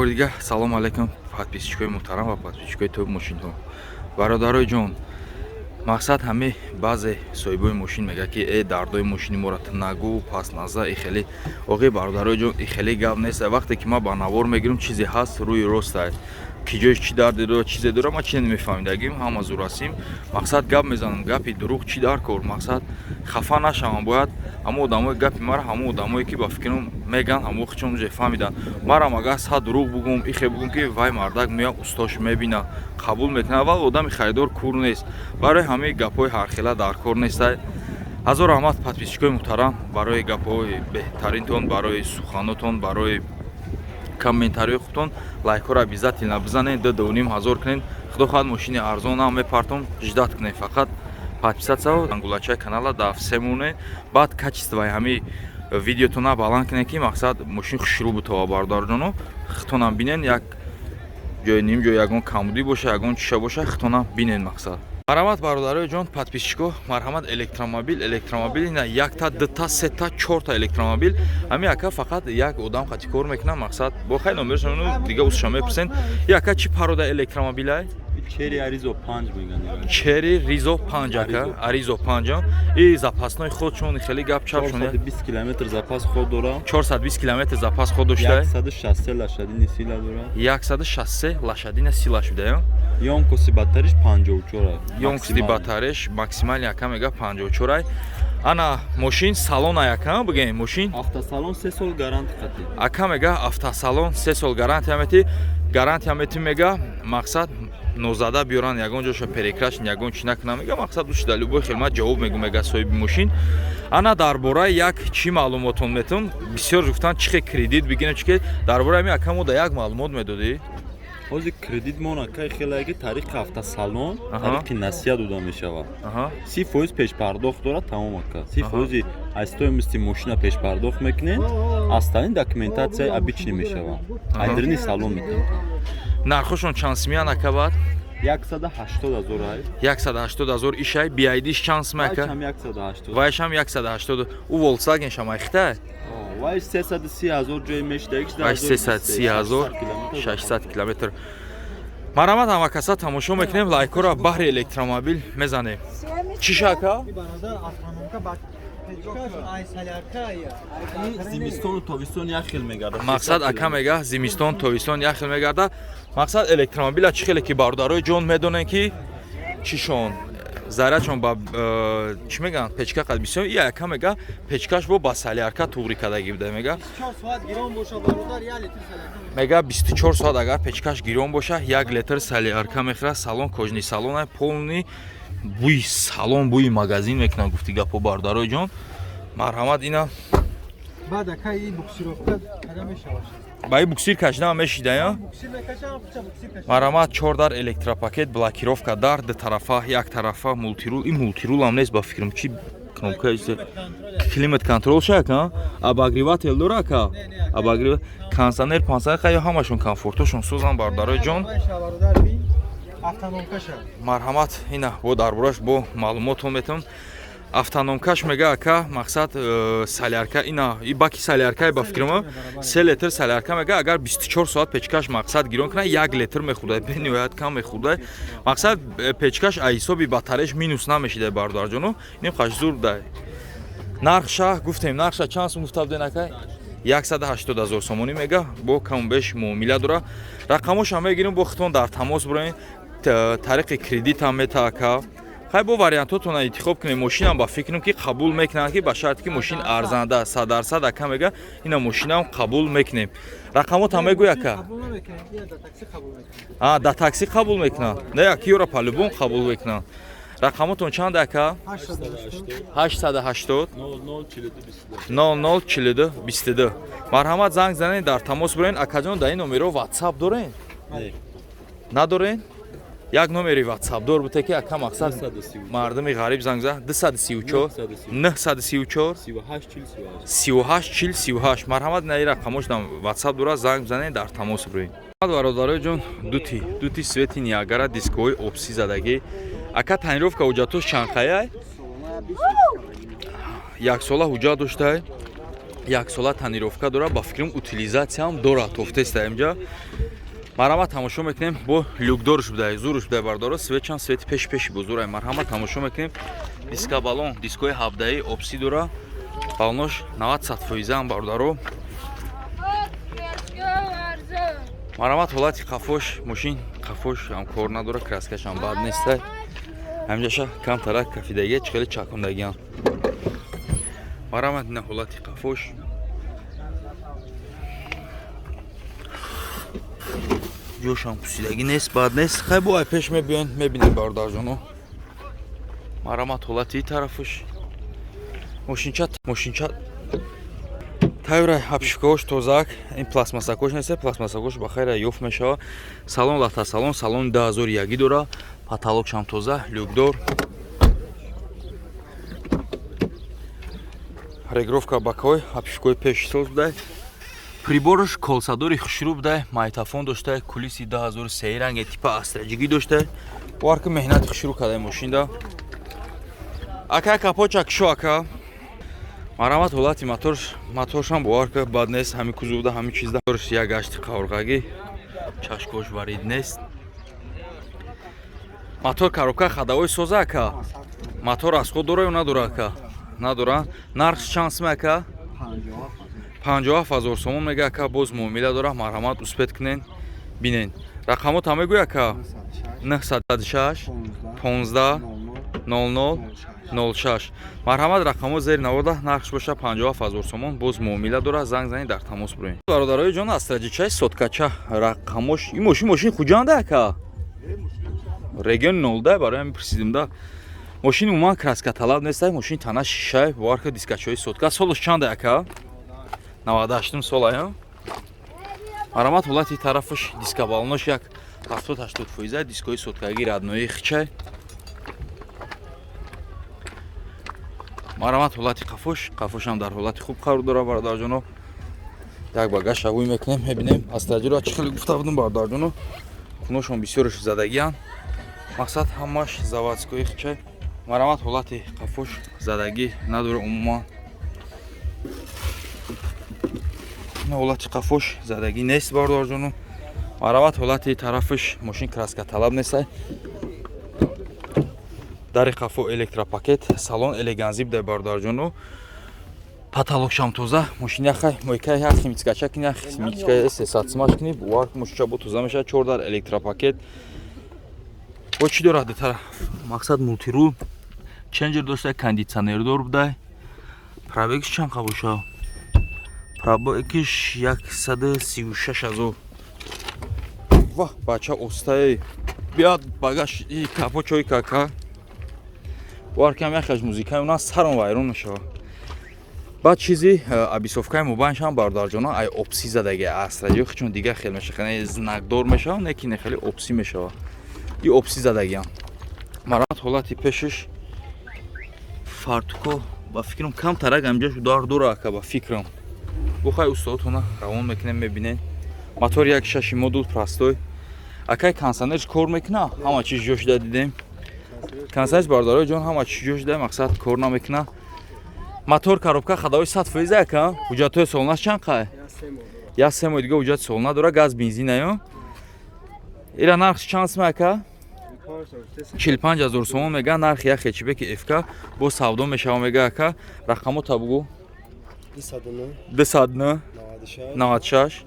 Бори дига салому алайкум, подписчикои муҳтарам ва подписчикои тоби мошинҳо. Бародарои ҷон, мақсад, ҳаме баъзе соҳибои мошин мегӯяд, ки э, дардои мошини моро ту нагӯ, пас наза и хеле. Оғи, бародарои ҷон, и хеле гап нест. Вақте ки ман ба навор мегирам, чизе ҳаст, рӯи ростай, ки ҷоиш чӣ дарде дорад, чизе дорад, ман чизе намефаҳмидагим. Ҳама зурасим, мақсад, гап мезанам. Гапи дурӯғ чӣ дар кор? Мақсад, хафа нашавам. Бояд ҳамо одамои гапи мара, ҳамо одамое ки ба фикрам меган, ҳамо хичон уже фаҳмидан. Марам агар сад дурӯғ бугум, ихе бугум, ки вай мардак мея, устош мебина, қабул мекунад. Вал одами харидор кур нест. Барои ҳамаи гапҳои ҳархела дар кор нестай. Ҳазор раҳмат, подписчикои муҳтарам, барои гапҳои беҳтаринтон, барои суханотон, барои комментариҳои худтон. Лайкҳоро обязательно бизанед, ду дуним ҳазор кунед. Худо хоҳад, мошини арзонам мепартом. Ждать кунед, фақат подписаться, ангулачаи канала дар все монед. Баъд качествои ҳамин видеотона баланд кунед, ки мақсад, мошин хушрӯ бутова. Бародарҷоно, худтонам бинен, як ҷои ним ҷой ягон камбудӣ боша, ягон чиша боша, худтонам бинен. Мақсад, марҳамат, бародарои ҷон, подписчико, марҳамат. Электромобил, электромобил, ина якта, дута, сета, чорта электромобил. Ҳамин ака фақат як одам хати кор мекунад. Мақсад, бо хай номершону дига усша мепурсен. И ака, чӣ парода электромобилай? Чери Аризо 5 меган. Чери Ризо 5, ака, Аризо 5. И запасной ход чон хеле гап чап шон? 420 километр запас ход дора. 420 километр запас ход дошта. 163 лошадиный сила дора. 163 лошадиная сила шуда. Ёмкости батариш 54. Ёмкости батареш максимальный, ака мега, 54 ай. Ана мошин салон аяка, бигем, мошин. Автосалон 3 сол гарантия қати. Ака мега, автосалон 3 сол гарантия мети, гарантия мети. Мега, мақсад, нозада биёран, ягон ҷоша перекрашен, ягон чи накунам, мега. Мақсад, душда любой хел ман ҷавоб мегӯм, мега соҳиби мошин. Ана дар бораи як чӣ маълумотон метун? Бисёр гуфтан, чӣ хел кредит бигирем, чӣ ки дар бораи ҳамин, ака, мо да як маълумот медодӣ. Ҳозир кредит мон, акай, хеле ки тариқи автосалон, тариқи насия дода мешавад. 30% пешпардохт дорад, тамом, ака. 30 фоизи аз стоимости мошина пешпардохт мекунед, остальные документация обычный мешавад. Айдрини салон метавонад. Нархошон чанд симиян, ака, баъд? 180 000 ай. 180 ҳазор ишай. BYD-ш чанд сим, ака? Вайшам 180. Вайшам 180. Ӯ Volkswagen шам айхта? Вайш 330 000 ҷои мешида. Вайш 330 ҳазор, 600 километр. Марҳамат, ҳамакаса тамошо мекунем, лайкҳоро баҳри электромобил мезанем. Чӣ шака? Бародар, автономка ба печкаш ай солярка. Зимистону тобистон як хел мегардад. Мақсад, ака мега, зимистон, тобистон як хел мегарда. Мақсад, электромобила чӣ хеле ки, бародарои ҷон, медонем, ки чишон зарячон ба чӣ мегӯянд, печка қад бисёр. И ака мега, печкаш бо ба солярка туғри кардагӣ буда, мега. 24 соат гирон боша, бародар, 1 литр солярка. Мега, 24 соат агар печкаш гирон боша, 1 литр солярка мехӯрад. Салон кожаный салон, полный, бӯи салон, бӯи магазин мекунад, гуфти гапо. Бародарои ҷон, марҳамат, ина. Баъд, ака, и буксировка када мешавад. Ба и буксир кашидан мешида? Буксир мекашам, хуча буксир кашам. Марҳамат, чор дар, электропакет, блокировка дар ду тарафа, як тарафа, мультирул. И мультирулам нест, ба фикрам, чи кнопка, климат контрол шака, обогреватель дора, ака, обогрев, кондиционер, пансар, хай, ҳамашон комфортошон созан, бародарои ҷон. Бародар, би автономкаша. Марҳамат, ина бо дар бораш бо маълумотон метавон. Автономкаш, мега ака, мақсад, солярка, ина и баки соляркае, ба фикрам, 3 литр солярка. Мега, агар 24 соат печкаш, мақсад, гирон кунад, 1 литр мехӯрда, бениҳоят кам мехӯрда. Мақсад, печкаш аз ҳисоби батареяш минус намешида. Бародарҷоно, инем хаш зур да. Нархша гуфтем, нархша чанд сум гуфта буден, ака? 180 ҳазор сомонӣ, мега, бо каму беш муомила дора. Рақамошам мегирем, бо худтон дар тамос бироен. Тариқи кредитам мета, ака. Хай, бо вариантотона интихоб кунем. Мошинам, ба фикрам, ки қабул мекунанд, ки ба шарте ки мошин арзанда, 100%. Ака мега, ина мошинам қабул мекунем. Рақамотам мегӯй, ака. Қабул намекунем, ия да такси қабул мекунем. А, да такси қабул мекунанд? Не, акиёра по-любому қабул мекунанд. Рақамотон чанд, ака? 880. 880. 00 42 22. 00 42 22. Марҳамат, занг занед, дар тамос бирен. Акаҷон, дар ин номеро WhatsApp дорен? Не. Надорен? Як номери WhatsApp дор буте, ки, ака, мақсад, 934. мардуми ғариб занг зад. 234. 934. 38 40 38. 38 40 38. Марҳамат, на ин рақамош WhatsApp дора, занг бизанед, дар тамос бирен. Бародарои ҷон, дути свети Ниагара, дисковой обси задагӣ. Ака, тонировка, ҳуҷҷатош чанқаяй? Яксола ҳуҷҷат доштай. Яксола тонировка дора, ба фикрам, утилизатсияам дора, тофтеста инҷа. Марҳамат, тамошо мекунем. Бо люкдорш будай, зурш будай, бардоро. Светчан свети пеш пеши бузурай. Марҳамат, тамошо мекунем. Диска баллон, дискои ҳабдаи опси дора, баллонош 90 фоизаам, бародаро. Марҳамат, ҳолати қафош. Мошин қафош ҳам кор надора, краскашам бад нестай. Ҳаминҷаша камтарак кафидагия, чӣ хеле чакондагиам. Марҳамат, ина ҳолати қафош. Ҷошам пусидагӣ нест, бад нест. Хай, бо ай пеш мебиён, мебинем, бародарҷоно. Марҳамат, ҳолати и тарафаш. Мошинча тайёра, обшивкаҳош тозаак. Ин пластмассакош нест, пластмассакош ба хайра ёфт мешава. Салон лата салон, салони 2001 дора, потолокшам тоза, люкдор, регировка бакҳои обшивкаҳои пеши соз будай, приборш колсадори хушрӯ будай, майтафон доштай, кулиси 2003 ранге типа астраҷигӣ доштай. Бовар ки, меҳнати хушрӯ кардай мошинда. Ака, капоча кишо, ака. Марҳамат, ҳолати мотор. Моторшам, бовар ки, бад нест, ҳами кузовда, ҳами чизда. Як гашти қаврғагӣ, чашкош варид нест. Мотор, коробка ходовой соза, ака. Мотор аз худ дора ё надора, ака? Надора. Нархш чанд сум, ака? 57 000 сомон мега, ака, боз муомила дора. Марҳамат, успеть кунен, бинен. Рақамота мегӯй, ака? 906 15 00 06. Марҳамат, рақамо зери навода. Нархш боша 57 000 сомон, боз муомила дора. Занг занед, дар тамос бироед. Бародарои ҷон, астраҷичаи соткача рақамош. Ин мошин Хуҷанда, ака, регион 0, барои ҳамин пурсидим да. Мошин умуман краскаталаб нестай, мошин тана шишай, бовар ка, дискачаҳои сотка. Солаш чанда, ака? 98 сола. Марҳамат, ҳолати тарафаш. Дискабалонош як 70-80 фоиза, дискои соткаги роднои хичай. Марҳамат, ҳолати қафош. Қафошам дар ҳолати хуб қарор дора, бародарҷоно. Як багаж шавӯй мекунем, мебинем. Астраҷиро чӣ хеле гуфта будум, бародарҷоно, куношон бисёрш задагиян, мақсад, ҳамаш заводскои хичай. Марҳамат, ҳолати қафош задагӣ надора умуман. Ҳолати қафош задагӣ нест, бародарҷоно. Марҳамат, ҳолати тарафаш. Мошин краскаталаб нестай. Дари қафо электропакет, салон элеганзиб дай, бародарҷоно, потолокшам тоза. Мошин яхай мойка, як химчистка кини, як химчистка 300 сумаш кини, бовар, мошинча бо тоза мешавад. Чор дар электропакет. Бо чӣ дорад тараф? Мақсад, мультирул, ченҷер дошта, кондитсионердор будай. Пробегш чанд қа боша? Пробегш 136 000. Ваҳ, бача, остаи биёд, багаш капочои кака. Бовар кам, яхеш музикаи уна сарон вайрон мешавад. Баъд чизи обрисовкаи мобайншам, бародарҷоно, ай опси задаги астраҷо, чун дигар хел мешава, знакдор мешава, не ки не хеле опси мешава, и опси задагиам. Марҳамат, ҳолати пешиш. Фартуко, ба фикрам, камтарак амҷаш удар дора, ака, ба фикрам. Бухай, устодотона равон мекунем, мебинем. Мотор як шаши модул простой. Акай, кондиционерш кор мекуна? Ҳама чиз ҷо шуда дидем. Кондиционерш, бародарои ҷон, ҳама чиз ҷо шуда, мақсад, кор намекуна. Мотор, коробка ходовой 100%, ака. Ҳуҷҷатҳои солонаш чанд қай? Як се моҳ дига ҳуҷҷати солона дора. Газ, бензин аю. Ира нархш чанд сум, ака? 45 000 сомон мега нархи як хэтчбеки ФК, бо савдо мешава, мега, ака. Рақамота бугӯ. 209 96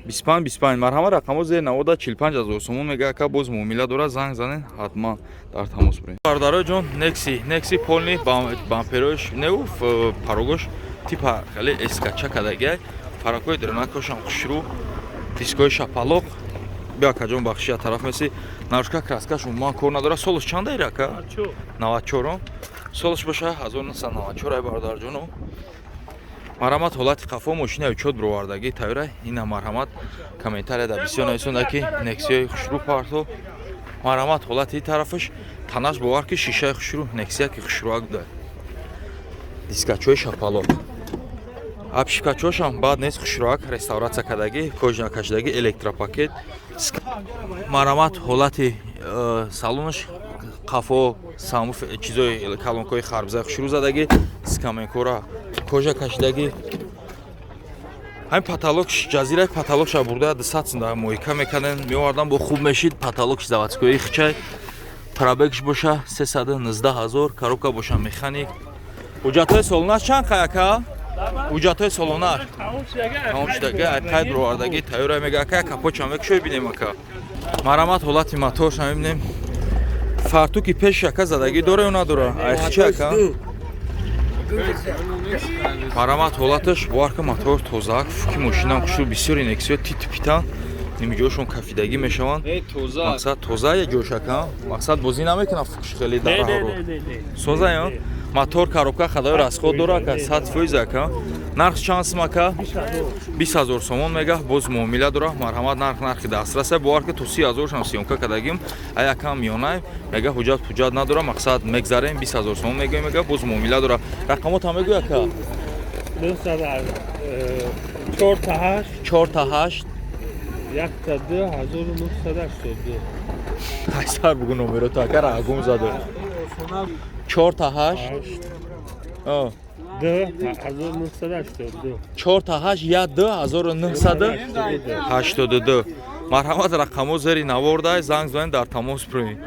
25 25. Марҳамат, рақамо зери навода. 45 000 сомон мега, ака, боз муомила дора. Занг занен, ҳатман дар тамос бирем. Бародарои ҷон, некси полный, бамперош неу парогош типа хеле эскача кадагиай, фаракҳои дронакошам хушрӯ, дискои шапалоқ. Биё, акаҷон, бахши, тараф меси. Нарушка, краскаш умуман кор надора. Солаш чанда ира, ака? 94. Солаш боша 1994, ай, бародарҷоно. Марҳамат, ҳолати қафо. Мошина учёт бировардагӣ тайёра ина. Марҳамат, комментарияда бисёр нависонда, ки нексияи хушрӯ парто. Марҳамат, ҳолати тарафаш. Танаш, бовар ки, шишаи хушрӯ, нексия ки хушрӯак буда, дискачои шапалоқ, обшивкачошам баъд нест, хушрӯак, реставратсия кардагӣ, кожа кашидагӣ, электропакет. Марҳамат, ҳолати салонаш. Қафо самуф, чизои колонкаҳои харбзаи хушрӯ задагӣ, скаменкора кожа кашидагӣ. Ҳамин потолок ҷазираи потолокша бурда 200 сум дар мойка мекардем, меовардан, бо хуб мешид. Потолокш заводской хичай, пробегш боша 319 ҳазор, коробка боша механик. Ҳуҷҷатҳои солонаш чанд қай, ака? Ҳуҷҷатҳои солонаш тамом шудага, қайд бировардагӣ тайёра мега, ака. Капочам мекушои, бинем, ака. Марамат, ҳолати моторша мебинем. Фартуки пеш, ака, задагӣ дора ё надора? Айхичи, ака? Марамат, ҳолаташ, бовар ка, мотор тозаак, фуки мошинам хушрӯ. Бисёри Нексиё титу питан, нимҷошон кафидагӣ мешаванд. Мақсад тоза я ҷош, ака, мақсад бозӣ намекунад, фукш хеле дараҳаро соза ё мотор, коробка, ходовой расход дора, ака, 100%, ака. Нарх чанд сум, ака? 20 000 сомон мега, боз муомила дора. Марҳамат, нарх нархи дастрасе. Бовар ки, то 30 000 шам съёмка кардагим, ай акам миёнай мега, ҳуҷҷат пуҷҷат надора, мақсад мегзарем, 20 000 сомон мегӯем, мега, боз муомила дора. Рақамотам мегӯй, ака. 4 та 8. 4 та 8. 1 та 2 1982. Айсар бугу номерото, ака, рагум зада. 4 та 8. 8. 2 1982. 4 та 8 1 2 1982. Марҳамат, рақамо зери навордай, занг занед, дар тамос бироед.